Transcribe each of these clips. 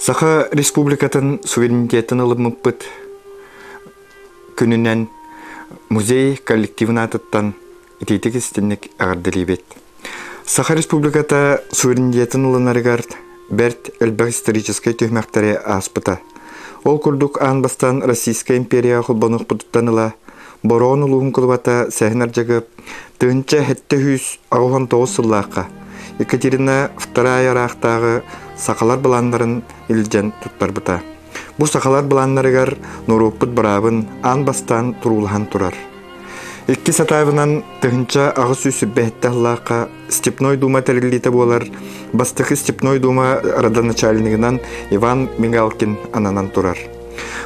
Саха Республикатын суверенитетын ылыммыппыт күнүнэн музей коллективын аатыттан итиитик истинник эҕэрдэлиибит. Саха Республиката суверенитетын ылынарыгар бэрт элбэх историческай түһүмэхтэри ааспыта. Ол курдук аан бастаан Российскай империяҕа холбонуохпутуттан ыла Бороҕон улууһун кулубата Сэһэн Ардьагып 1789 сыллаахха Екатерина II ыраахтааҕы сахалар былааннарын илдьэн туттарбыта. Бу сахалар былааннарыгар норуоппут быраабын аан бастаан туруулаһан турар. Иккис атаабынан 1827 сыллаахха Степной Дума тэриллиитэ буолар бастакы Степной Дума родоначальнигынан Иван Мигалкин ананан турар.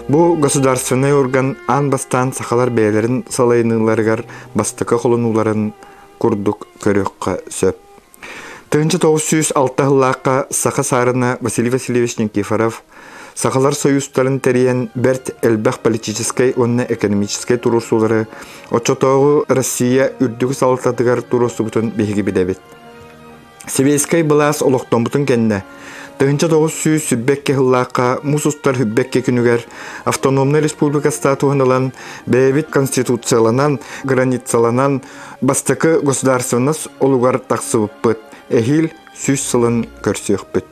Бу государственнай орган аан бастаан сахалар бэйэлэрин салайыныыларыгар бастакы холонууларын курдук көрүөххэ сөп. 1906 сыллаахха саха саарына Василий Васильевич Никифоров Сахалар союзтарын тэрийэн бэрт элбэх политическай уонна экономическай туруорсуулары оччотооҕу Россия үрдүкү салалтатыгар туруорсубутун биһиги билэбит. Сэбиэскэй былаас олохтоммутун кэннэ 1922 сыллаахха муус устар Хүббэкки күнүгэр автономнай республика статуһун ылан бэйэбит конституцияланан, границаланан бастакы государственность олугар тахсыбыппыт. Эһиил 100 сылын көрсүөхпүт.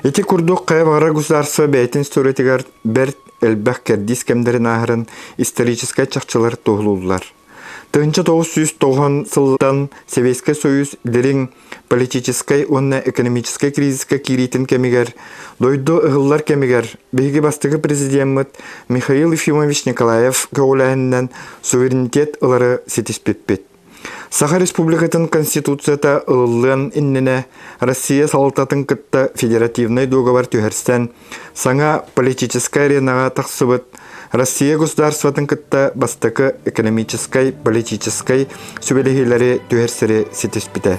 Ити курдук хайа баҕарар государство бэйэтин историятыгар бэрт элбэх кэрдиис кэмнэрин ааһарын историческай чахчылар туоһулууллар. 1990 сылтан Сэбиэскэй Союз дириҥ политическай уонна экономическай кризиска киириитин кэмигэр, дойду ыһыллар кэмигэр биһиги бастакы президеммит Михаил Ефимович Николаев көҕүлээһининэн суверенитет ылары ситиспиппит. Саха Республикатын Конституцията ылыллыан иннинэ Россия салалтатын кытта федеративнай дуогабар түһэрсэн, саҥа политическай аренаҕа тахсыбыт Россия государствотын кытта бастакы экономическай, политическай сүбэлэһиилэри түһэрсэри ситиспитэ.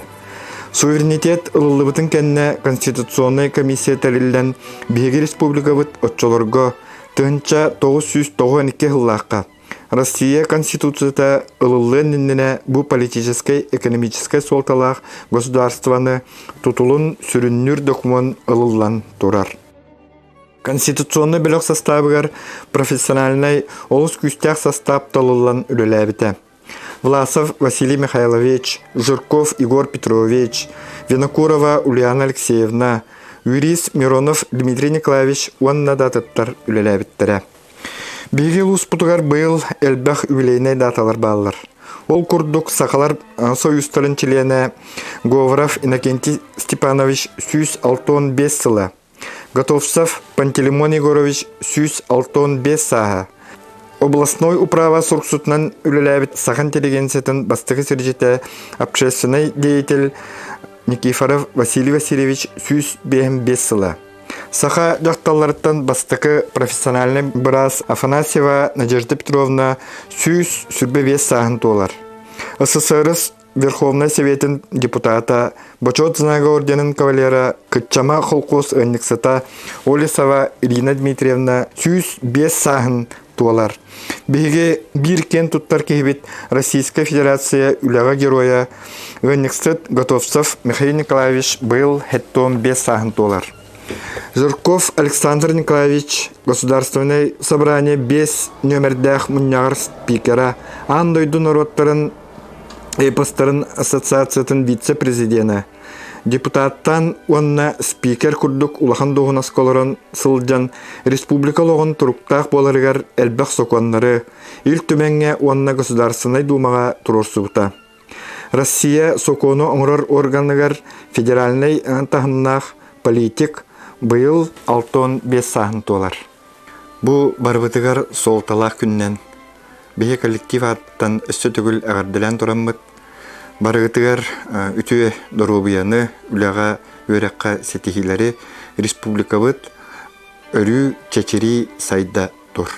Суверенитет ылыллыбытын кэннэ Конституционнай комиссия тэриллэн, биһиги республикабыт оччолорго 1992 сыллаахха Россия Конституцията ылыллыан иннинэ бу политическай, экономическай суолталаах государствоны тутулун сүрүннүүр докумуон ылыллан турар. Конституционнай бөлөх састаабыгар профессиональнай олус күүстээх састаап талыллан үлэлээбитэ. Власов Василий Михайлович, Жирков Егор Петрович, Винокурова Ульяна Алексеевна, юрист Миронов Дмитрий Николаевич уонна да атыттар үлэлээбиттэрэ. Биһиги улууспутугар быйыл элбэх юбилейнай даталар бааллар. Ол курдук сахалар союзтарын чилиэнэ Говоров Иннокентий Степанович 165 сыла, Готовцев Пантелеймон Егорович 165 сааһа, областной управа суруксутунан үлэлээбит саха интеллигенциятын бастакы сирдьитэ, общественнай деятель Никифоров Василий Васильевич 155 сыла. Саха дьахталларыттан бастакы профессиональнай быраас Афанасьева Надежда Петровна 125 сааһын туолар. СССР Верховнай Советын депутата, Бочуот Знага орденын кавалера, Кыччама холкуос ыанньыксыта Олесова Ирина Дмитриевна 105 сааһын туолар. Биһиги биир киэн туттар киһибит Российскай Федерация үлэҕэ геройа ыанньыксыт Готовцев Михаил Николаевич быйыл 75 сааһын туолар. Жирков Александр Николаевич Государственнай собрание 5 нүөмэрдээх мунньаҕар спикера, аан дойду норуоттарын эпостарын ассоциациятын вице-президенэ, Депутаттан уонна спикер курдук улахан дуоһунаска олорон сылдьан республика олоҕун туруктаах буоларыгар элбэх сокуоннары Ил Түмэҥҥэ уонна Государственнай Думаҕа туруорсубута. Россия сокуону оҥорор органыгар федеральнай таһымнаах политик быйыл 65 сааһын туолар. Бу барыбытыгар суолталаах күнүнэн биһи коллектив ааттан өссө төгүл эҕэрдэлээн тураммыт барыгытыгар үтүө доруобуйаны, үлэҕэ, үөрэххэ ситиһиилэри республикабыт өрүү чэчирии сайда тур.